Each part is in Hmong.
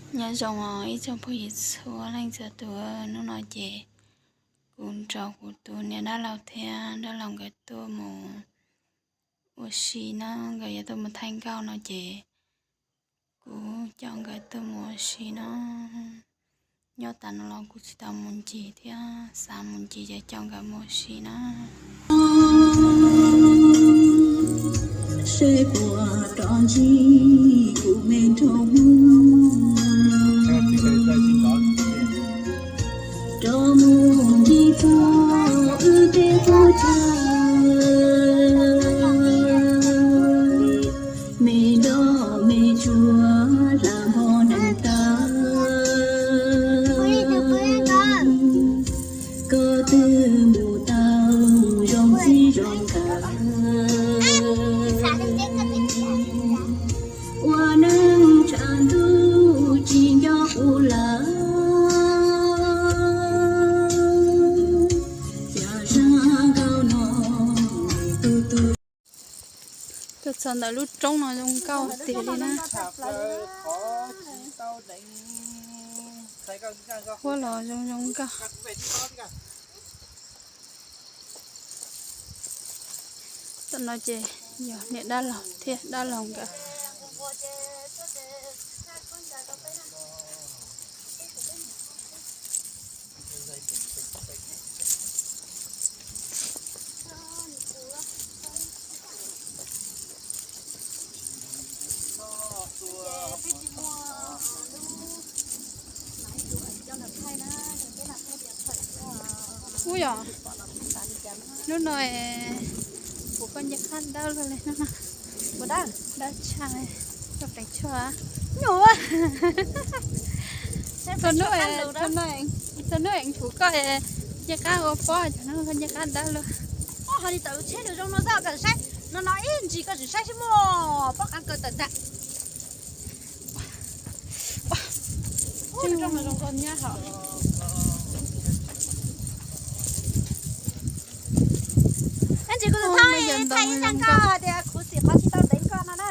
Nyob zoo os ib tsoom phooj ywg txhua leej txhua tus, hnub no ces kuv nrog kuv tus niam dab laug thiab dab laug nkawd tuaj mus ua si na, nkawd yuav tuaj mus thaij nkauj no ces kuv coj nkawd tuaj mus ua si no. Nyob tas no los kuv tsis tau mus ncig thiab, xav mus ncig ces coj nkawd mus ua si na. Seb puas rov ntsib kuv me nraug Hmoob, rov mus ncig txog wb tej qub chaw, me nroj me tsuag hla npho nees taw, ko twb mus tau zoo txij zoo nkawm, ua neej tshav ntuj tsis nco kuv lawm, cas zaj nkauj no tu tu. Tuaj txog ntawm lub roob no zoo nkauj tiag li na. Huab los zoo zoo nkauj. Tam no ces yog niam dab laug thiab dab laug nkawd. Ub yog, hnub no kuv koj nce qab dawb luaj li hnub no. Kuv dawb, dawb tshaj, koj pleev tshuaj. Nyuj, txhua hnub, txhua hnub kuv koj nce qab ua pob, cov hnub koj nce qab dawb luaj. Koj ho li tawm tsheb lwm zoo no xwb, koj saib no no ib ntsis koj tsis saib sib muaj pob qab kaw tawm tag. Ib ntsis kuv tus thawj thaij ib zaj nkauj tias khuv xim qhov tsis tau deev koj no na.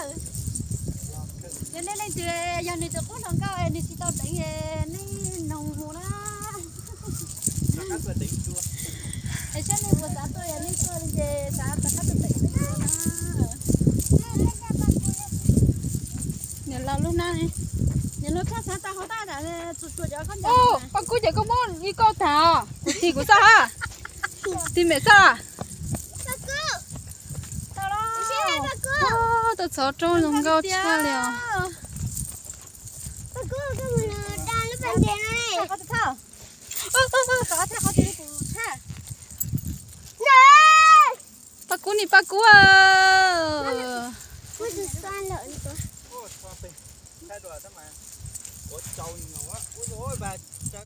Yog nej leej twg yog nws tus qub hluas nkauj nws tsis tau deev, nej noog mus na. Es saib nej puas xav tuaj, yog nej tuaj li ces xav rov qab tuaj deev nej na. Niam laus lub nab, niam laus tshaj xav tau hauv tab, tsuas tsuas cov khaub ncaws. Paj Kub ces koj muab li koj tham os, kuv tig kuv xauj ha. Tig mem xauj. Tuaj txhov roob zoo nkauj tshaj li os. Paj Kub ni Paj Kub.